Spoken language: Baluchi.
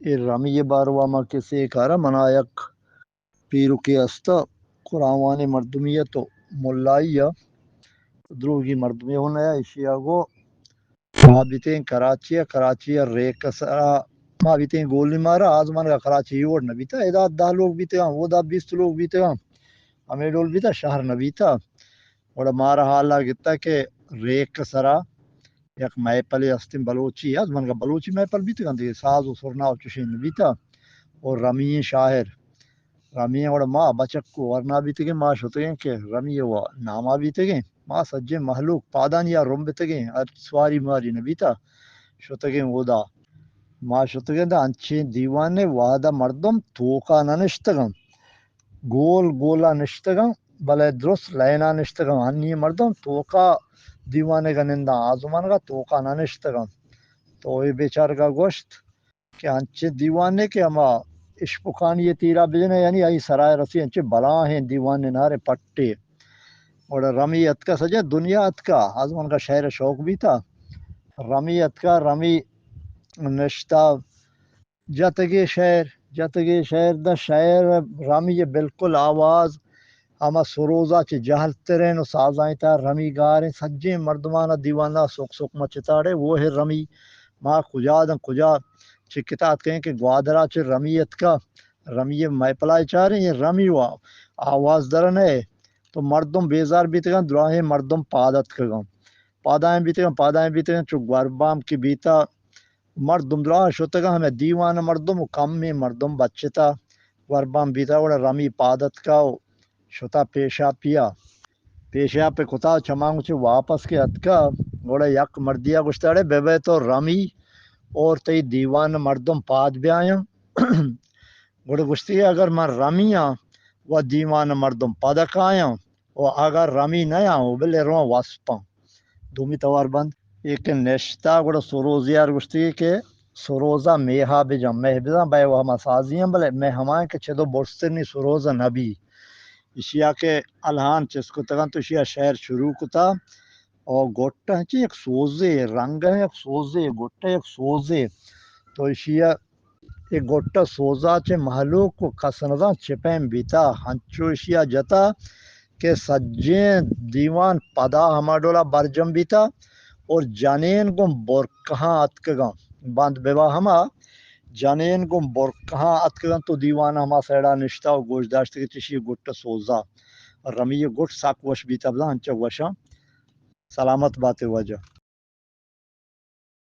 اے رمی ءِ باروا ما کسے کارا، منا یک پیرکے است، قرآن وانیں مردمی ات و ملائی ءَ، دروگی مردمے ہوں نیا۔ ایشی ءَ گو ما بیتیں کراچی ءَ، کراچی ءَ ریک ءِ سرا ما بیتیں گولی مارا، آزمانگا کراچی ای وڑ نہ بیتا، ادا دہ لوگ بیتگاں، اودا بیست لوگ بیتگاں، ہمے ڈول بیتا، شہر نہ بیتا۔ گڑا مارا حالا گتا کہ ریک ءِ سرا یک محفلے ہستیں بلوچی، آزمانگا بلوچی محفل بیتگاں، دگہ ساز و سرنا و چشیں نہ بیتا۔ و رمی ایں شاعر، رمی ایں۔ گڑا ما بچک و ورنا بیتگیں، ما شتگیں کہ رمی و ناما بیتگیں، ما سجیں مہلوک پادانی ءَ رمبتگیں، ہر سواری ماری نہ بیتا، شتگیں اودا۔ ما شتگیں داں انچیں دیوانے، وہدا مردم توکا نہ نشتگاں، گول گولا نشتگاں، بلے درست لائنا نشتگاں۔ ہنی مردم توکا دیوانگا ننداں، آزمانگا توکا نہ نشتگاں۔ تو اے بیچارگا گوشت کہ انچیں دیوانے کہ ہما اشپکانی تیرا بجنے، یعنی آئی سرا رسی، انچیں بلاہیں دیوانے نارے پٹے۔ گڑا رمی اتکا، سجہ دنیا اتکا، آزمانگا شعر شوق بیتا۔ رمی اتکا، رمی نشتا، جتگے شعر، جتگے شعر، دا شعر رمی بالکل آواز ہما سروزا چہ جہل ترین و سازانی تہا رمی گاریں۔ سجیں مردمانا دیوانا سک سک مچتاڑے، وہ ہے رمی۔ ما کجا داں کجا چکتا اتکیں کہ گوادرا چہ رمی اتکا، رمی محفلا چاریں، یہ رمی وا آواز در نئے۔ تو مردم بیزار بیتگاں، دراہیں مردم پاد اتکگاں۔ پادائیں بیتگاں، پادائیں بیتگاں، چو گوربام کہ بیتا، مردم دراہ شتگاں، ہمے دیوان مردم و کمیں مردم بچتا۔ گوربام بیتا، گڑا رمی پاد اتکا و شتا پیشاپیا۔ پیشاپ کتا، چماں چہ واپس کہ اتکا، گڑا یک مردیا گوشتا، اڑے ببے تو رمی اور تئی دیوان مردم پاد بیایاں۔ گڑا گوشتی، اگر من رمیاں و دیوان مردم پد کایاں، و اگر رمی نیاں و بلے رواں وسپاں۔ دومی توار بند۔ اے کہ نشتا، گڑا سروزیار گوشتی کہ سروزا میہا بجن، مہ بزن، بئے و ہما سازی ہم، بلے مہ ہمائیں کہ چدو برستنی سروز نبی۔ اشیا کہ الہان چست کتگاں تو اشیا شعر شروع کتا۔ او گٹ انچیں یک سوزے، رنگ یک سوزے، گٹ یک سوزے۔ تو اشیا اے گٹ ءِ سوزا چہ مہلوک و کس نزان چہ پیم بیتا، انچو اشیا جتا کہ سجیں دیوان پدا ہما ڈولا برجم بیتا اور جنین گوں برکہاں اتکگاں۔ بند ببا ہما جنین گوں برکہاں اتکگاں تو دیوان ہما سیڈا نشتا و گوش داشت کہ چشی گٹ ءِ سوزا۔ رمی ءِ گٹ سک وش بیتا، بزاں انچو وشاں۔ سلامت باتے واجہ۔